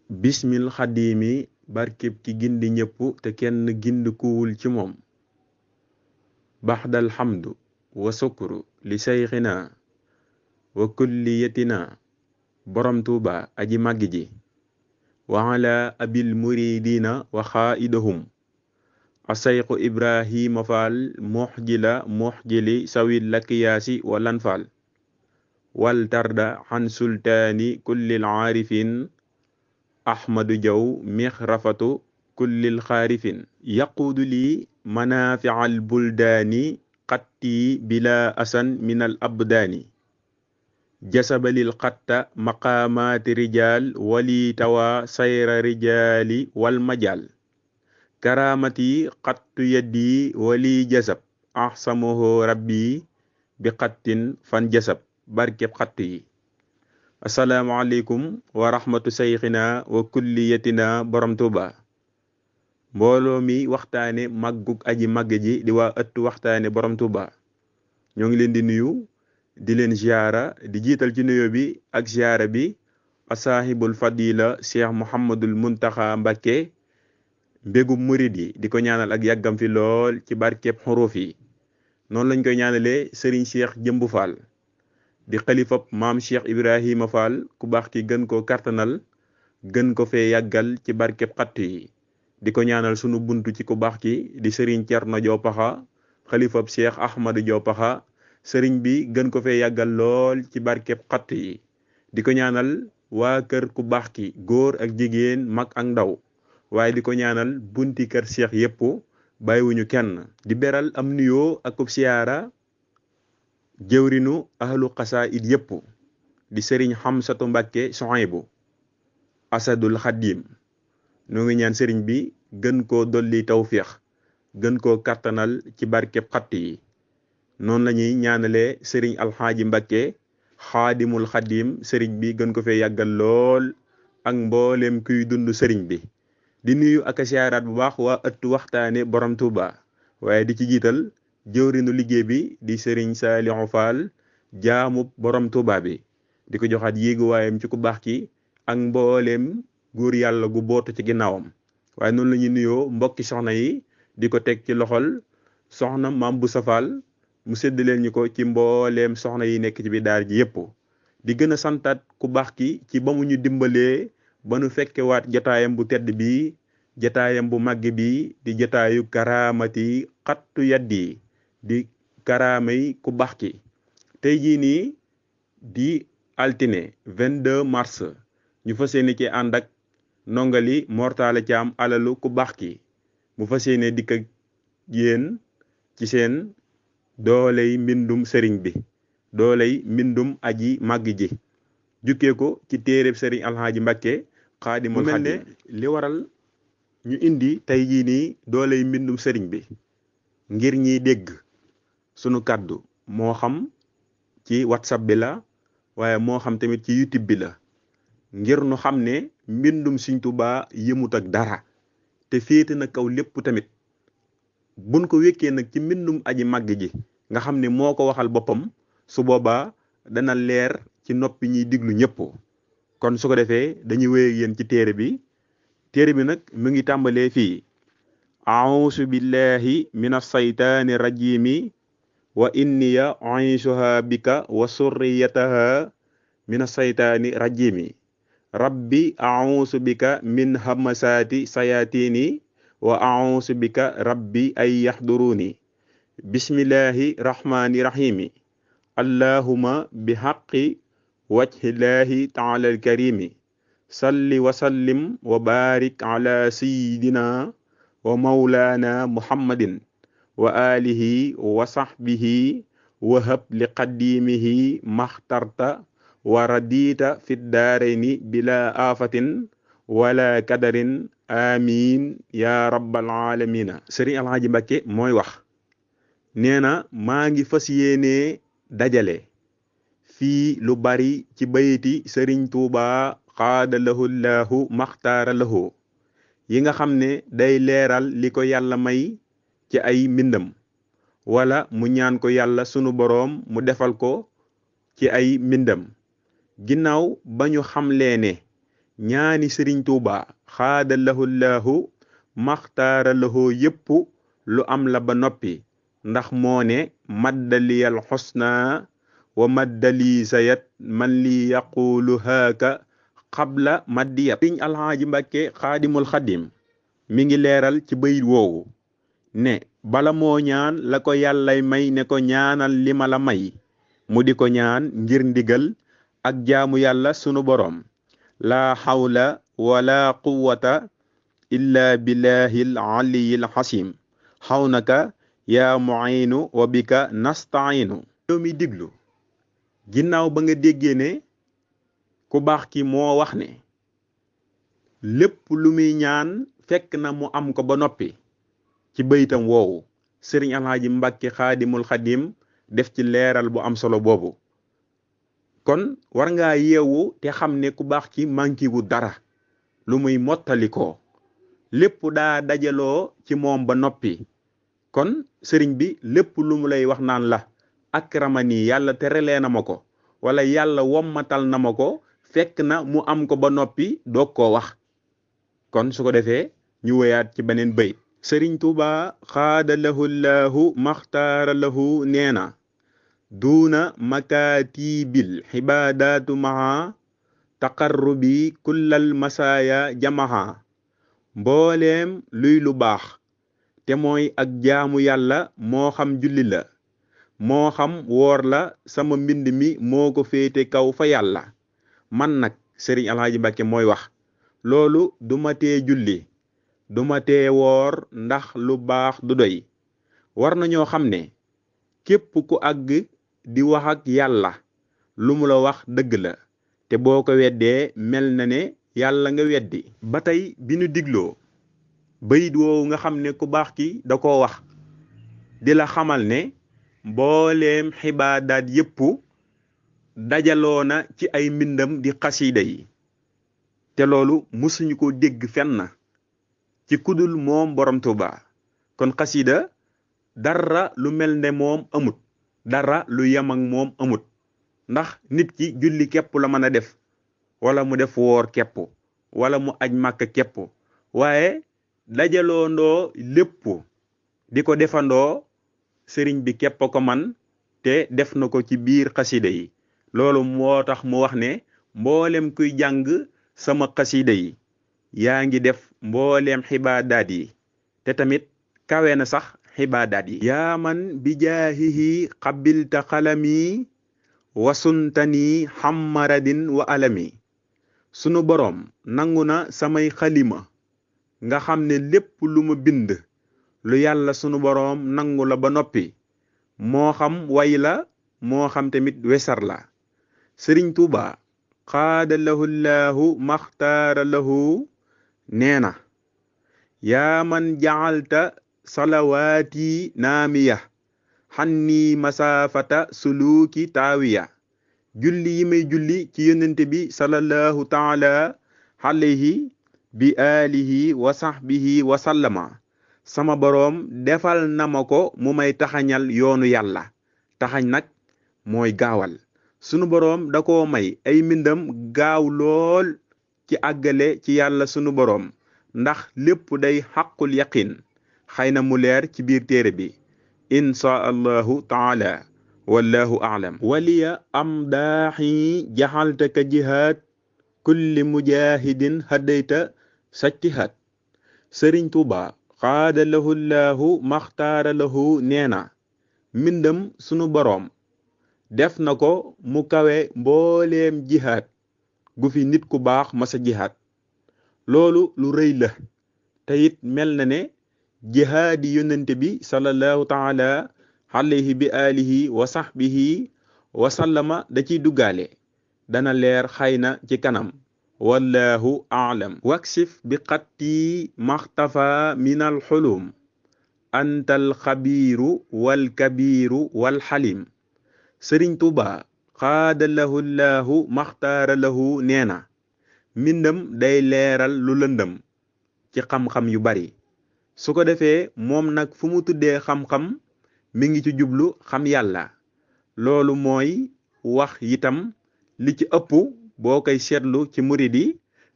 bismil xadimi barkeb ki gindi ñëpp te kenn gindikuwul ci moom baxdal xamdu wa sukru li sayxina wa kulliyatina borom tuuba aji màgg ji wa ala abil muridina wa xaaidahum asayqu ibrahima faal muxjila muxjili sawil lakiyaasi wa lanfaal wal tarda xan sultaani kullil aarifin ahmadu jaw mixrafatu kullil xaarifin yaquudu lii manaafial buldaani xatti bila asan minal abdaani jasabalil xatta maqaamaati rijaal wali tawa sayra rijaali wal majaal karaamati xattu yaddi wali jasab ahsamahu rabbi bi xattin fan jasab barkeb xatt yi asalaamaaleykum wa rahmatu sayxina wa kulliyatina borom tuuba mbooloo mi waxtaane màggug aji màgg ji di waa ëttu waxtaane borom tuuba ñoo ngi leen di nuyu di leen ziara di jiital ci nuyo bi ak ziara bi asaahibul fadila cheikh muhammadul muntaxa mbakke mbégum murid yi di ko ñaanal ak yàggam fi lool ci barkeb xuruuf yi noonu lañ koy ñaanalee sëriñ cheikh jëmbu faal di xalifab maam cheikh ibrahima fall ku baax ki gën koo kartanal gën ko fee yàggal ci barkeb xatt yi di ko ñaanal sunu buntu ci ku baax ki di sëriñ cerno jopaxa xalifab cheikh ahmadu jopaxa sëriñ bi gën ko fee yàggal lool ci barkeb xatt yi di ko ñaanal waa kër ku baax ki góor ak jigéen mag ak ndaw waaye di ko ñaanal bunti kër cheikh yépp bàyyiwuñu kenn di beral am nuyoo ak ub siyaara jëwrinu ahlu xasaayid yépp di sëriñ xamsatu mbàkke sohaybu asadul xadim noo ngi ñaan sëriñ bi gën koo dolli tawféex gën koo kattanal ci barkeb xatt yi noonu la ñuy ñaanalee sëriñ alxaaji mbàkke xaadimul xadim sëriñ bi gën ko fee yàggal lool ak mbooleem kuy dund sëriñ bi di nuyu ak a siyaaraat bu baax waa ëttu waxtaane borom tuuba waaye di ci jiital jëwrinu liggéey bi di sëriñ Saliou Fall jaamub borom tuuba bi di ko joxaat yéegu waayam ci ku baax ki ak mbooleem góor yàlla gu bootu ci ginnaawam waaye noonu la ñuy nuyoo mbokki soxna yi di ko teg ci loxol soxna maam bu safal mu sédd leen ñu ko ci mbooleem soxna yi nekk ci biir daara ji yépp di gën a santaat ku baax ki ci ba mu ñu dimbalee ba nu fekkewaat jotaayam bu tedd bi jotaayam bu màgg bi di jotaayu karaamati xattu yaddi di karaamay ku baax ki tey jii nii di altine 22 mars ñu fas yéene ci ànd ak nongali mortale caam alalu ku baax ki mu fas yéene dikk ak yéen ci seen dooley mbindum sëriñ bi dooley mbindum aji màgg ji jukkee ko ci téereb sëriñ alxaaji mbàkke xaadimul xadim li waral ñu indi tey jii nii dooley mbindum sëriñ bi ngir ñiy dégg sunu kàddu moo xam ci whatsapp bi la waaye moo xam tamit ci youtube bi la ngir nu xam ne mbindum Sëriñ Tuubaa yëmut ak dara te féete na kaw lépp tamit buñ ko wékkee nag ci mbindum aji màgg ji nga xam ne moo ko waxal boppam su boobaa dana leer ci noppi ñuy diglu ñëpp kon su ko defee dañuy wéy ak yéen ci téere bi nag mu ngi tàmbalee fii a'uuzu billahi minas saytaani rajimi wa inniya u'iizuha bika wa surriyataha minas saytaani rajimi rabbi a'uuzu bika min hamasaati sayatini wa a'uuzu bika rabbi ay yahduruni bismillahi rahmani rahimi allahumma bi haqqi wajhillahi ta'ala al-karimi salli wa sallim wa barik ala sayyidina wa mawlana muhammadin wa alihi wa sahbihi wa hab li qadimihi maxtarta wa radita fi daarayni bila afatin wala kadarin amin ya rabbal alamina. Sëriñ Alxaaji Mbàkke mooy wax nee na maa ngi fas yéenee dajale fii lu bari ci bayti Sëriñ Tuuba xaada lahu llahu maxtaara lahu yi nga xam ne day leeral li ko yàlla may ci ay mbindam wala mu ñaan ko yàlla sunu boroom mu defal ko ci ay mbindam ginnaaw ba ñu xamlee ne ñaani Sëriñ Tuuba xaada lahu llahu maxtaara lahu yépp lu am la ba noppi ndax moo ne maddaliyal xusna wa maddali sayat man li yaqulu haaka xabla maddiyat. Sëriñ Alxaaji Mbàkke xaadimul xadim mi ngi leeral ci bayit woowu ne bala moo ñaan la ko yàllay may ne ko ñaanal li ma la may mu di ko ñaan ngir ndigal ak jaamu yàlla sunu boroom laa xawla wala quwwata illa billahil aliyil xasim xawnaka yaa mu'inu wa bika nasta'inu. yow mi diglu ginnaaw ba nga déggee ne ku baax ki moo wax ne lépp lu muy ñaan fekk na mu am ko ba noppi ci baytam woowu Sëriñ Alxaaji Mbàkke xaadimul xadim def ci leeral bu am solo boobu kon war ngaa yeewu te xam ne ku baax ki manki wu dara lu muy mottalikoo lépp daa dajaloo ci moom ba noppi kon sëriñ bi lépp lu mu lay wax naan la akramani yàlla terelee na ma ko wala yàlla wommatal na ma ko fekk na mu am ko ba noppi doog koo wax kon su ko defee ñu wéyaat ci beneen bayt. Sëriñ Tuuba xaada lahu llahu maxtaara lahu nee na duuna makaatibil xibaadaatu maha taqarrubi kullal masaaya jamaha mbooleem luy lu baax te mooy ak jaamu yàlla moo xam julli la moo xam woor la sama mbind mi moo ko féete kaw fa yàlla man nag Sëriñ Alxaaji Mbàkke mooy wax loolu duma tee julli duma tee woor ndax lu baax du doy war na ñoo xam ne képp ku àgg di wax ak yàlla lu mu la wax dëgg la te boo ko weddee mel na ne yàlla nga weddi. ba tey bi nu digloo bayit woowu nga xam ne ku baax ki da koo wax di la xamal ne mbooleem xibaadaat yépp dajaloo na ci ay mbindam di xasiida yi te loolu musuñu ko dégg fenn ci kudul moom borom Tuuba kon xasiida dara lu mel ne moom amut dara lu yem ak moom amut ndax nit ki julli képp la mën a def wala mu def woor képp wala mu aj màkk képp waaye dajaloo ndoo lépp di ko defandoo sëriñ bi képp ko man te def na ko ci biir xasida yi loolu moo tax mu wax ne mboolem kuy jàng sama xasida yi yaa ngi def mboolem xibaadaat yi te tamit kawe na sax xibaadaat yi. yaa man bi jaahihi qabilta xalami wasuntani xammaradin wa alami sunu boroom nangu na samay xalima nga xam ne lépp lu ma bind lu yàlla sunu boroom nangu la ba noppi moo xam way la moo xam tamit wesar la. Sëriñ Tuuba xaada lahu llahu maxtaara lahu nee na yaa man jacalta salawaati naamiya xanni masaafata suluuki taawiya julli yi may julli ci yonente bi sallallahu taala alayhi bi alihi wa sahbihi wa sallama sama boroom defal na ma ko mu may taxañal yoonu yàlla taxañ nag mooy gaawal sunu boroom da koo may ay mbindam gaaw lool ci àggale ci yàlla sunu boroom ndax lépp day xaqul yaqin xëy na mu leer ci biir téere bi insha allahu taala wallahu a'lam. waliya am daaxi jaxalta ka jihaad kulli mujahidin haddayta sajtihaad. Sëriñ Tuuba xaada lahu llahu maxtaara lahu nee na mbindam sunu boroom def na ko mu kawe mbooleem jihaad gu fi nit ku baax masa jihaad loolu lu rëy la te it mel na ne jihaadi yonente bi sallallahu taala alayhi bi alihi wa sahbihi wa sallama da ciy duggaale dana leer xëy na ci kanam wallahu a'lam waksif bi xatti maxtafa min al xulum antal xabiiru wal kabiiru wal xalim sëriñ tuba xaada lahu llahu maxtaara lahu nee na mbindam day leeral lu lëndëm ci xam-xam yu bari su ko defee moom nag fu mu tuddee xam-xam mi ngi ci jublu xam yàlla loolu mooy wax itam li ci ëpp boo koy seetlu ci murid yi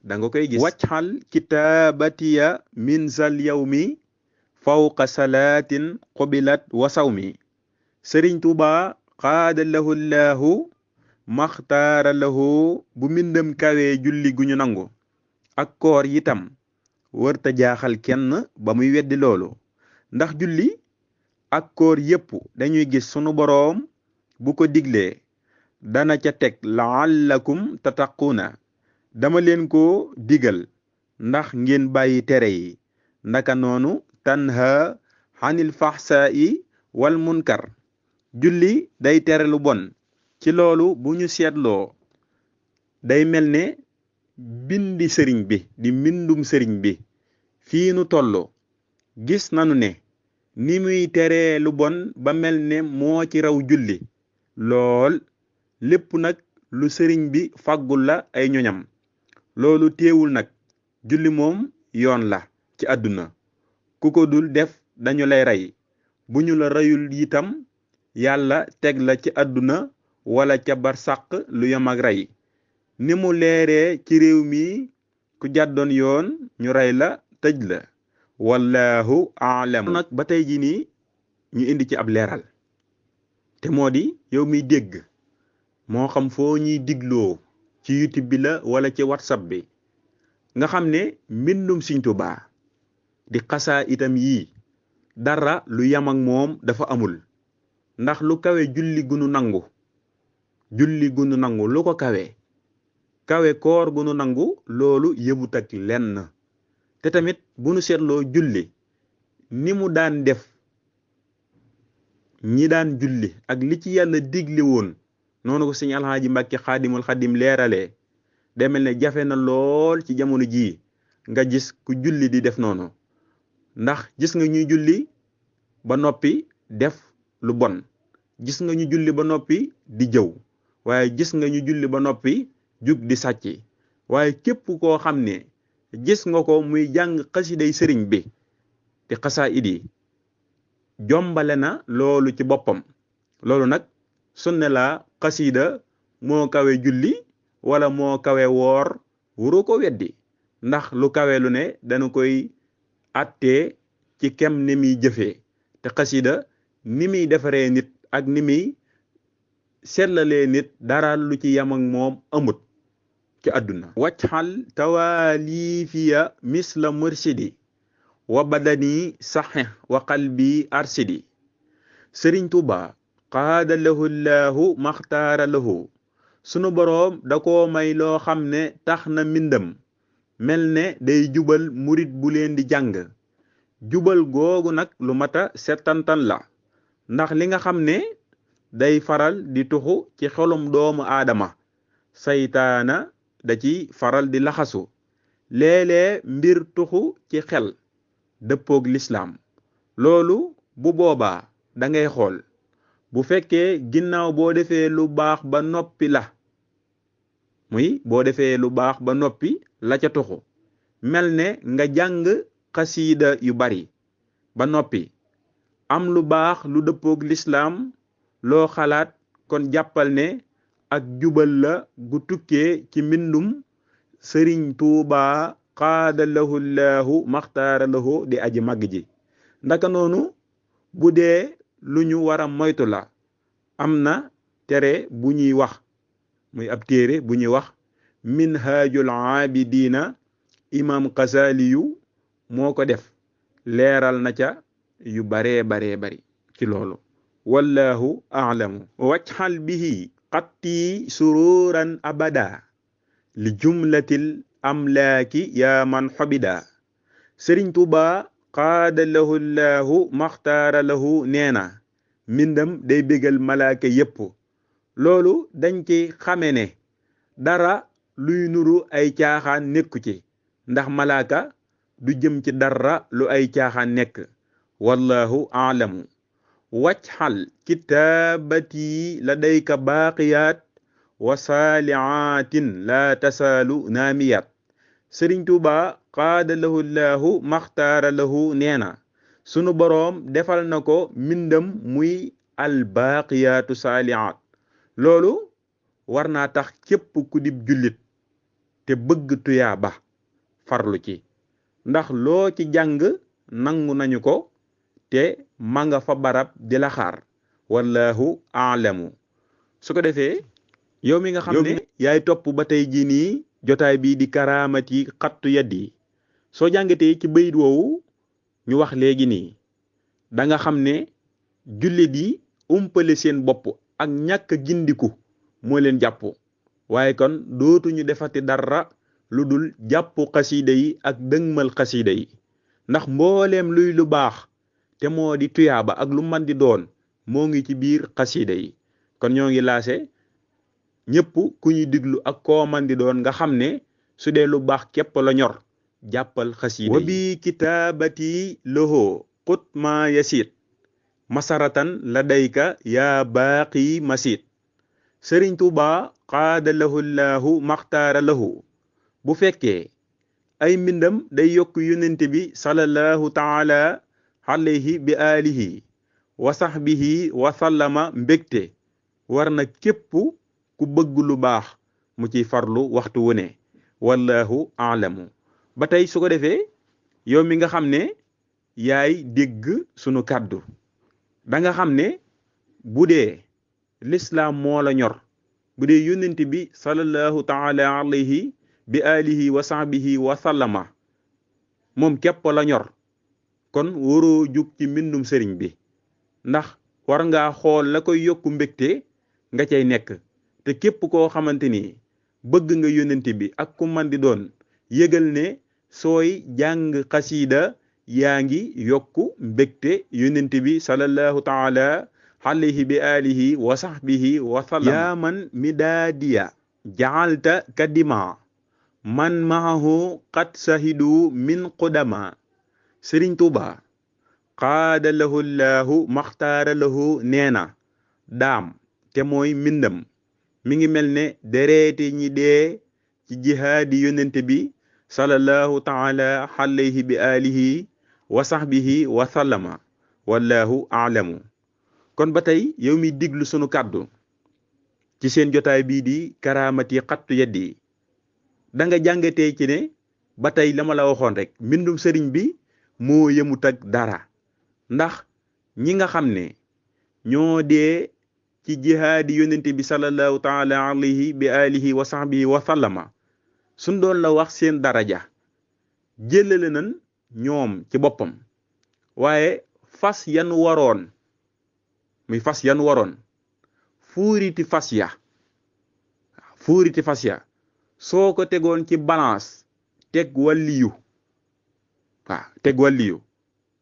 da nga koy gis wacxal kitaabatiya min zal yawmi fawqa salaatin qubilat wa sawmi sëriñ tuba xaada lahu llahu maxtaara lahu bu mbindam kawee julli gu ñu nangu ak koor yitam wërta jaaxal kenn ba muy weddi loolu ndax julli ak koor yépp dañuy gis sunu boroom bu ko diglee dana ca teg la'allakum tattaquuna dama leen ko digal ndax ngeen bàyyi tere yi ndaka noonu tanha anil fahsaa'i wal munkar julli day tere lu bon ci loolu bu ñu seetloo day mel ne bindi sëriñ bi di mbindum sëriñ bi fii nu tollu gis nanu ne ni muy teree lu bon ba mel ne moo ci raw julli lool lépp nag lu sëriñ bi faggul la ay ñoñam loolu teewul nag julli moom yoon la ci àdduna ku ko dul def dañu lay rey bu ñu la reyul itam yàlla teg la ci àdduna wala ca barsàq lu yam ak rey ni mu leeree ci réew mi ku jàddoon yoon ñu rey la tëj la wallahu a'lam nag ba tey ji nii ñu indi ci ab leeral te moo di yow miy dégg moo xam foo ñuy digloo ci YouTube bi la wala ci WhatsApp bi nga xam ne mbindum Sëriñ Tuubaa di xasaa itam yii dara lu yam ak moom dafa amul ndax lu kawe julli gunu nangu lu ko kawe koor gunu nangu loolu yëbut ak lenn te tamit bu nu seetloo julli ni mu daan def ñi daan julli ak li ci yàlla digle woon noonu ko sëñ Alxaaji Mbàkke xaadimul xadim leeralee demel ne jafe na lool ci jamono jii nga gis ku julli di def noonu ndax gis nga ñuy julli ba noppi def lu bon gis nga ñu julli ba noppi di jëw waaye gis nga ñu julli ba noppi jug di sàcc waaye képp koo xam ne gis nga ko muy jàng xasiday sëriñ bi te xasaayid yi jombale na loolu ci boppam loolu nag sunne la xasida moo kawe julli wala moo kawe woor wuru ko weddi ndax lu kawe lu ne dana koy attee ci kem ni muy jëfee te xasida ni muy defaree nit ak ni muy seetlalee nit dara lu ci yam ak moom amut ci àdduna wacxal tawaalifiya misla mursidi wa badani saxe wa qalbi arsidi sëriñ Tuuba qaada lahu llahu maxtaara lahu sunu boroom da koo may loo xam ne tax na mbindam mel ne day jubal murit bu leen di jàng jubal googu nag lu mata settantan la ndax li nga xam ne day faral di tuxu ci xolum doomu aadama saytaana da ci faral di laxasu léeg-léeg mbir tuxu ci xel dëppoog lislaam loolu bu boobaa da ngay xool bu fekkee ginnaaw boo defee lu baax ba noppi la boo defee lu baax ba noppi la ca tuxu mel ne nga jàng xasiida yu bari ba noppi am lu baax lu dëppoog lislaam loo xalaat kon jàppal ne ak jubal la gu tukkee ci mbindum sëriñ Tuuba qaada lahu llahu maxtaara lahu di aji màgg ji ndaka noonu bu dee lu ñu war a moytu la am na tere bu ñuy wax muy ab téere bu ñuy wax minhajul abidina imam Xasaliyu moo ko def leeral na ca yu baree bari ci loolu wallahu a'lamu wajxal bihi xatti sururan abada li jumlatil amlaaki yaa man xobida sëriñ Tuuba qaada lahu llahu maxtaara lahu nee na mbindam day bégal malaaka yépp loolu dañ ci xame ne dara luy nuru ay caaxaan nekku ci ndax malaaka du jëm ci dara lu ay caaxaan nekk wallahu a'lamu wajhal kitaabati ladayka baaqiyaat wa saaliaatin la tasaalu naamiyat Sëriñ Tuuba qaada lahu llahu maxtaara lahu nee na sunu boroom defal na ko mbindam muy albaaqiyaatu saalihaat loolu war naa tax képp ku dib jullit te bëgg tuyaaba farlu ci ndax loo ci jàng nangu nañu ko te ma nga fa barab di la xaar wallahu a'lamu su ko defee yow mi nga xam ne yaay topp ba tey jii nii jotaay bii di karaamati xattu yaddi soo jàngatee ci bayit woowu ñu wax léegi nii da nga xam ne jullit yi umpale seen bopp ak ñàkk gindiku moo leen jàpp waaye kon dootuñu defati dara lu dul jàpp xasiida yi ak dëgmal xasiida yi ndax mbooleem luy lu baax te moo di tuyaaba ak lu man di doon moo ngi ci biir xasiida yi kon ñoo ngi laase ñëpp ku ñuy diglu ak koo man di doon nga xam ne su dee lu baax képp la ñor jàppal xasiida yi wa bi kitaabati lahu qut ma yasit masaratan la dayka yaa baaqi masit Sëriñ Tuuba qaada lahu llahu maxtaara lahu bu fekkee ay mbindam day yokk yonent bi sallallahu taala alayhi bi alihi wa sahbihi wa sallama mbégte war na képp ku bëgg lu baax mu ciy farlu waxtu wu ne wallahu a'lamu ba tey su ko defee yow mi nga xam ne yaay dégg sunu kàddu da nga xam ne bu dee l'islam moo la ñor bu dee yonent bi sallallahu taala alayhi bi alihi wa sahbihi wa sallama moom képp la ñor kon waroo jug ci mbindum sëriñ bi ndax war ngaa xool la koy yokku mbégte nga cay nekk te képp koo xamante ni bëgg nga yonent bi ak ku man di doon yëgal ne sooy jàng xasiida yaa ngi yokku mbégte yonent bi sallallahu taala alayhi bi alihi wa sahbihi wa sallam yaa man midaadiya ja'alta kadima man maahu qad sahidu min qudama Sëriñ Tuuba qaada lahu llahu maxtaara lahu nee na daam te mooy mbindam mi ngi mel ne dereeti ñi dee ci jihaadi yonente bi sallallahu taala alayhi bi alihi wa sahbihi wa sallama wallahu a'lamu kon ba tey yow mi diglu sunu kàddu ci seen jotaay bii di karaamati xattu yaddi da nga jàngatee ci ne ba tey la ma la waxoon rek mbindum sëriñ bi moo yemut ak dara ndax ñi nga xam ne ñoo dee ci jihaadi yonente bi sallallahu taala alayhi bi alihi wa sahbihi wa sallama suñ doon la wax seen daraja jëlale nan ñoom ci boppam waaye fas yan waroon muy fas yan waroon fuuriti fas ya soo ko tegoon ci balance teg wàlliyu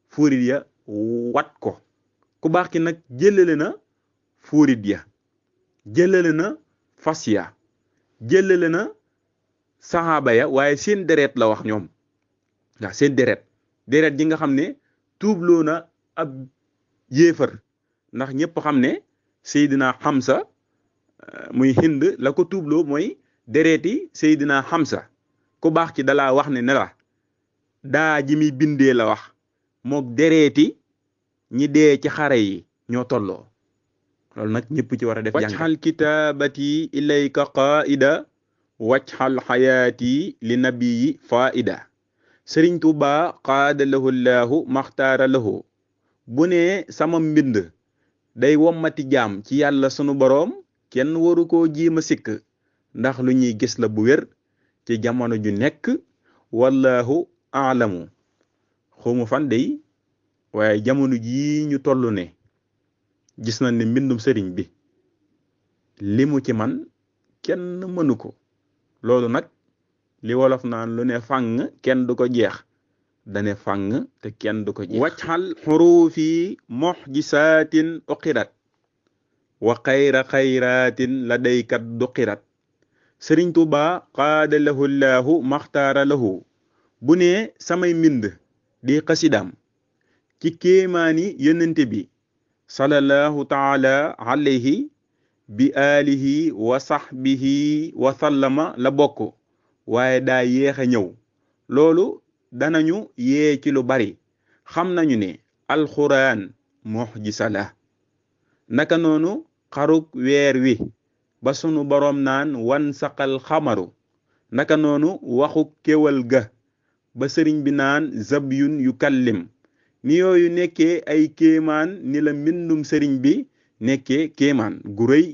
fuurit ya wat ko ku baax ki nag jëlale na fuurit ya jëlale na fas ya jëlale na saxaaba ya waaye seen deret la wax ñoom waaw seen deret ji nga xam ne tuubloo na ab yéefar ndax ñëpp xam ne Seydina Hamza muy Hind la ko tuubloo mooy dereti Seydina Hamza ku baax ci dalaa wax ne la daa ji mi bindee la wax mook dereti ñi dee ci xare yi ñoo tolloo loolu nag ñëpp ci war a def jàng wajxal kitaabati ilayka qaida wajxal xayaati li nabiyi faida Sëriñ Tuuba qaada lahu llahu maxtaara lahu bu ne sama mbind day wommati jaam ci yàlla sunu boroom kenn waru koo jiima sikk ndax lu ñuy gis la bu wér ci jamono ju nekk wallahu a'lamu xawma fan day waaye jamono jii ñu toll ne gis nañ ne mbindum sëriñ bi li mu ci man kenn mënu ko loolu nag li wolof naan lu ne fàng kenn du ko jeex dane fàng te kenn du ko jeex wajxal xuruufi muxjisaatin uqirat wa xayra xayraatin la daykat duqirat sëriñ Tuuba qaada lahu llaahu maxtaara lahu bu ne samay mbind di xasidaam ci kéemaani yonente bi sallallahu taala alayhi bi alihi wa sahbihi wa sallama la bokk waaye daa yéex a ñëw loolu danañu yee ci lu bari xam nañu ne alxuraan mu'jiza la naka noonu xaruk weer wi ba sunu boroom naan wan saqal xamaru naka noonu waxu kéwal ga ba sëriñ bi naan zabyun yu kallim ni yooyu nekkee ay kéemaan ni la mbindum sëriñ bi nekkee kéemaan gu rëy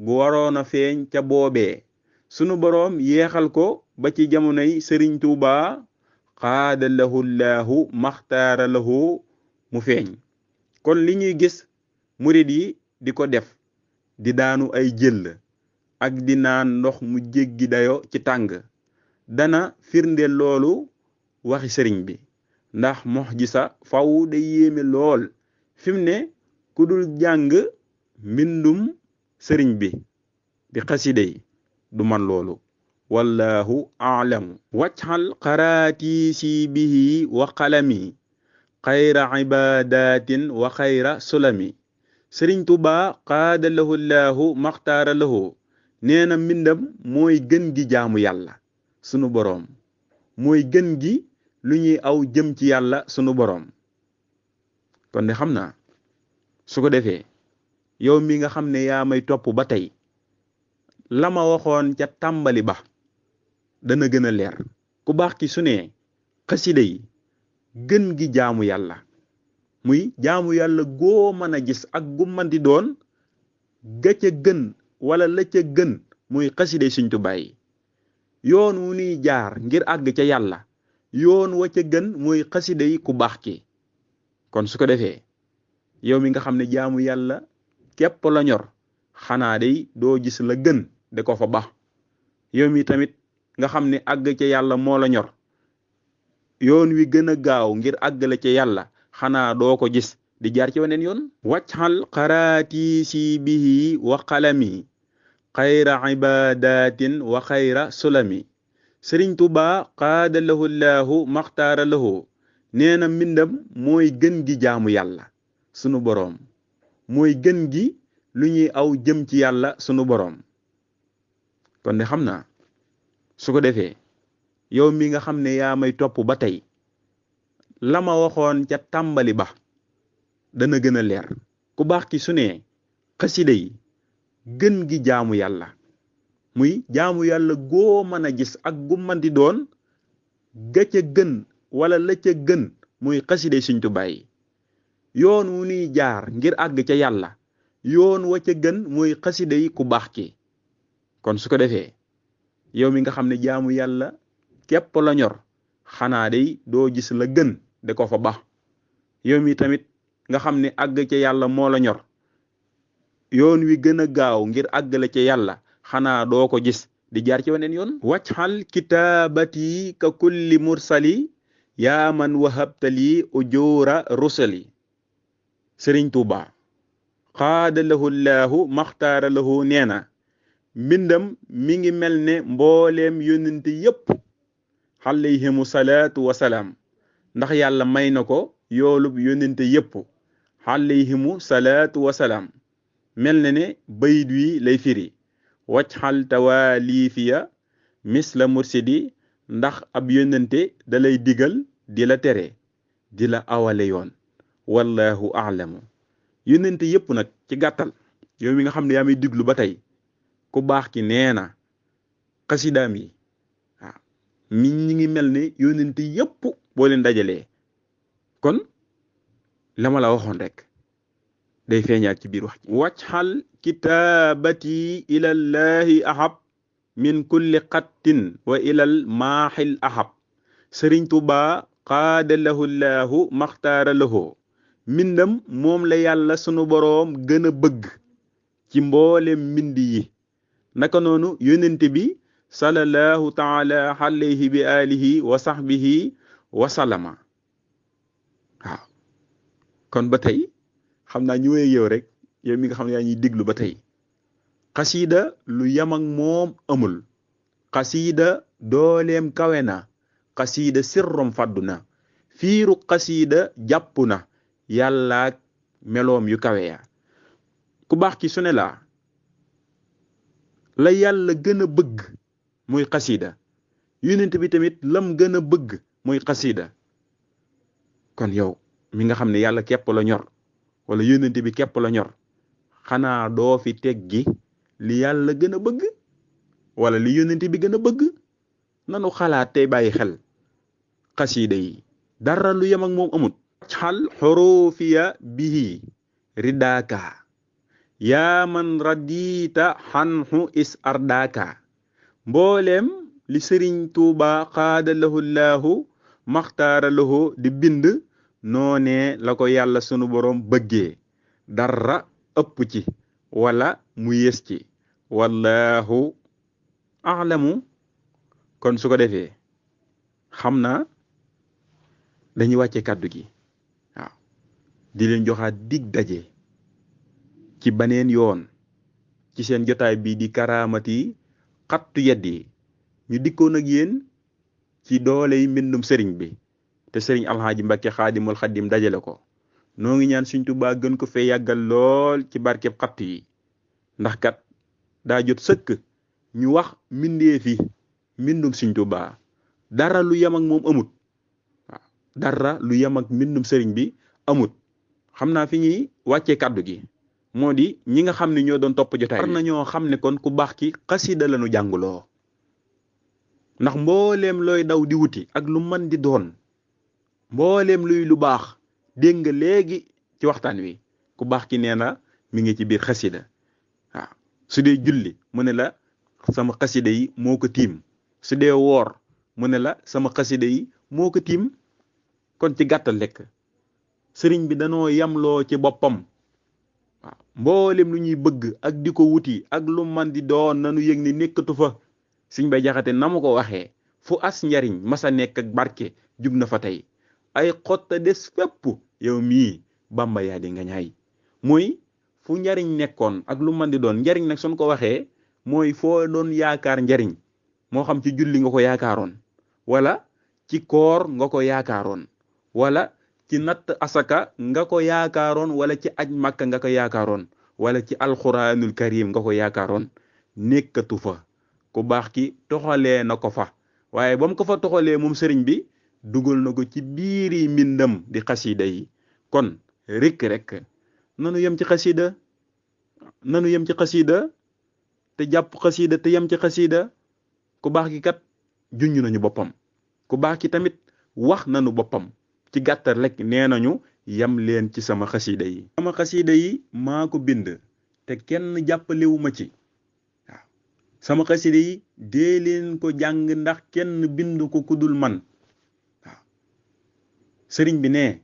gu waroon a feeñ ca boobee sunu boroom yeexal ko ba ci jamonoy sëriñ Tuuba xaada lahu llaahu maxtaara lahu mu feeñ kon li ñuy gis murid yi di ko def di daanu ay jël ak di naan ndox mu jéggi dayo ci tàng dana firnde loolu waxi sëriñ bi ndax mu'jiza faw day yéeme lool fi mu ne ku dul jàng mbindum sëriñ bi di xaside yi du man loolu wallahu a'lamu wajhal qaraatiisi bihi wa qalami xayra ibadatin wa xayra sulami sëriñ Tuuba qaada lahu llaahu maxtaara lahu nee na mbindam mooy gën gi jaamu yàlla sunu boroom mooy gën gi lu ñuy aw jëm ci yàlla sunu boroom kon de xam naa su ko defee yow mi nga xam ne yaa may topp ba tey la ma waxoon ca tàmbali ba dana gën a leer ku baax ki su ne xasida yi gën gi jaamu yàlla muy jaamu yàlla goo mën a gis ak gu mën di doon ga ca gën wala la ca gën muy xasida yi Sëriñ Tuubaa yi yoon wu nuy jaar ngir àgg ca yàlla yoon wa ca gën muy xasida yi ku baax ki kon su ko defee yow mi nga xam ne jaamu yàlla képp la ñor xanaa day doo gis la gën de ko fa baax yow mi tamit nga xam ne àgg ca yàlla moo la ñor yoon wi gën a gaaw ngir àggale ca yàlla xanaa doo ko gis di jaar ci weneen yoon wajhal qaraatiisi bihi wa qalami xayra ibadatin wa xayra sulami sëriñ Tuuba qaada lahu llaahu maxtaara lahu nee na mbindam mooy gën gi jaamu yàlla sunu boroom mooy gën gi lu ñuy aw jëm ci yàlla sunu boroom kon de xam naa su ko defee yow mi nga xam ne yaa may topp ba tey la ma waxoon ca tàmbali ba dana gën a leer ku baax ki su ne xasida yi gën gi jaamu yàlla muy jaamu yàlla goo mën a gis ak gu mën di doon ga ca gën wala la ca gën muy xasida yi Sëriñ Tuubaa yi yoon wu nuy jaar ngir àgg ca yàlla yoon wa ca gën muy xasida yi ku baax ki kon su ko defee yow mi nga xam ne jaamu yàlla képp la ñor xanaa day doo gis la gën de ko fa baax yow mi tamit nga xam ne àgg ca yàlla moo la ñor yoon wi gën a gaaw ngir àggale ca yàlla xanaa doo ko gis di jaar ci weneen yoon wajhal kitaabati ka kulli mursali yaa man wahabtali ujura rusali sëriñ Tuuba xaada lahu llaahu maxtaara lahu nee na mbindam mi ngi mel ne mbooleem yónnente yépp alayhimu salaatu wasalaam ndax yàlla may na ko yoolub yónnente yépp alayhimu salaatu wasalaam mel na ne bayit wi lay firi wajhal tawaalifiya misla mursidi ndax ab yónnente da lay digal di la tere di la awale yoon wallahu a'lamu yónnente yépp nag ci gàttal yow mi nga xam ne yaa may diglu ba tey ku baax ki nee na xasidaam yi waaw mi ñi ngi mel ne yónnente yépp boo leen dajalee kon la ma la waxoon rek day feeñaat ci biir wax ji wajhal kitaabati ilallahi ahab min kulli xattin wa ilal maaxil ahab sëriñ Tuuba qaada lahu llaahu maxtaara lahu mbindam moom la yàlla sunu boroom gën a bëgg ci mboolem mbind yi naka noonu yónnente bi sallallahu taala alayhi bi alihi wa sahbihi wa sallama waaw kon ba tey xam naa ñu wéy yow rek yow mi nga xam ne yaa ñuy diglu ba tey xasiida lu yam ak moom amul. xasiida dooleem kawe na. xasiida sirrom fàddu na. fiiru xasiida jàpp na yàllaak meloom yu kawe ya. ku baax ki su ne la yàlla gën a bëgg muy xasiida, yonent bi tamit lam gën a bëgg muy xasiida. kon yow mi nga xam ne yàlla képp la ñor wala yonent bi képp la ñor, xanaa doo fi teggi li yàlla gën a bëgg wala li yonent bi gën a bëgg. nanu xalaat tey bàyyi xel xasiida yi dara lu yem ak moom amut. xal xurufiya bihi ridaaka yaa man radita xanhu is ardaaka. mbooleem li sëriñ Tuuba xaada lahu laahu maxtaara lahu di bind noonee la ko yàlla sunu borom bëggee, dara ëpp ci wala mu yées ci. wallahu a'lamu. kon su ko defee xam naa dañuy wàcce kàddu gi, waaw di leen joxaat dig daje ci baneen yoon ci seen jotaay bi di Karaamati xattu yeddi. ñu dikkoon ak yéen ci dooley mbindum sëriñ bi te sëriñ Alxaaji Mbakke Xaadimul Xaadim dajale ko. noo ngi ñaan Sëriñ Tuubaa gën ko fee yàggal lool ci barkeb xattu yi, ndax kat daa jot sëkk ñu wax mbindee fi mbindum Sëriñ Tuubaa. dara lu yem ak moom amut. waaw dara lu yem ak mbindum sëriñ bi amut. xam naa fi ñuy wàccee kàddu gi moo di ñi nga xam ne ñoo doon topp jotaay war na ñoo xam ne kon ku baax ki xasida lañu jàngloo. ndax mbooleem looy daw di wuti ak lu mën di doon, mbooleem luy lu baax dégg nga léegi ci waxtaan wi ku baax ki nee na mi ngi ci biir xasida. waaw su dee julli mu ne la sama xasida yi moo ko tiim. su dee woor mu ne la sama xasida yi moo ko tiim. kon ci gàttal lekk sëriñ bi danoo yamloo ci boppam. waaw mboolem lu ñuy bëgg ak di ko wuti ak lu man di doon nanu yëg ni nekkatu fa. Sëriñ Bay Jaxate na mu ko waxee, fu as njariñ masa nekk ak barke jug na fa tey. ay xotta des fépp yow mii Bàmba yaa di nga ñaay. mooy fu njariñ nekkoon ak lu man di doon. njariñ nag suñ ko waxee mooy foo doon yaakaar njariñ, moo xam ci julli nga ko yaakaaroon wala ci koor nga ko yaakaaroon wala ci natt asaka nga ko yaakaaroon wala ci aj Makka nga ko yaakaaroon wala ci alxuraanul karim nga ko yaakaaroon, nekkatu fa. ku baax ki toxalee na ko fa, waaye ba mu ko fa toxalee moom sëriñ bi dugal na ko ci biiri mbindam di xasida yi. kon rek nanu yem ci xasida, nanu yem ci xasida te jàpp xasida te yem ci xasida. ku baax ki kat junj nañu boppam, ku baax ki tamit wax nañu boppam. ci gàttal rek nee nañu yem leen ci sama xasida yi. sama xasida yi maa ko bind te kenn jàppalewuma ci. waaw sama xasida yi dee leen ko jàng ndax kenn bind ko kudul man. waaw sëriñ bi ne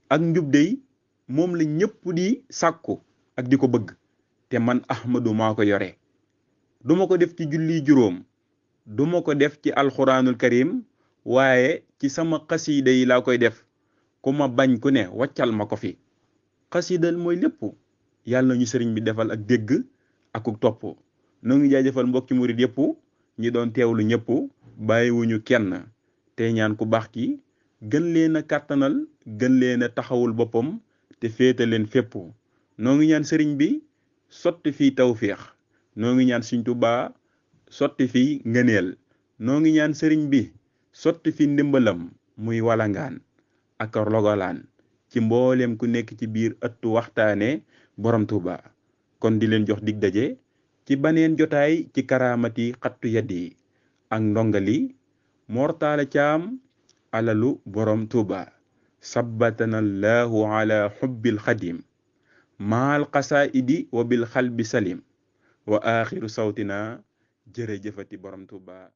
ak njub dey moom la ñëpp di sàkku ak di ko bëgg, te man Ahmadu maa ko yore. duma ko def ci julli juróom, duma ko def ci alxuraanul karim, waaye ci sama xasida yi laa koy def. ku ma bañ ku ne waccal ma ko fi. xasidal mooy lépp. yàlla ñu sëriñ bi defal ak dégg ak topp. noo ngi jaajëfal mbokki murid yëpp ñi doon teewlu ñëpp bàyyiwuñu kenn. te ñaan ku baax ki gën leen a kàttanal, gën leen a taxawul boppam te féete leen fépp. noo ngi ñaan sëriñ bi sotti fii tawféex. noo ngi ñaan Sëriñ Tuubaa sotti fi ngëneel. noo ngi ñaan sëriñ bi sotti fi ndimbalam muy walangaan ak rogalaan ci mbooleem ku nekk ci biir ëttu waxtaane borom Tuubaa. kon di leen jox dig daje ci baneen jotaay ci Karaamati xattu yeddi ak ndongali Mor Talla Thiam alalu borom Tuubaa. sabbatana allahu ala xubbil xadim maal qasaidi wa bil xalbi salim wa axiru sawtina jërëjëfati borom Tuuba.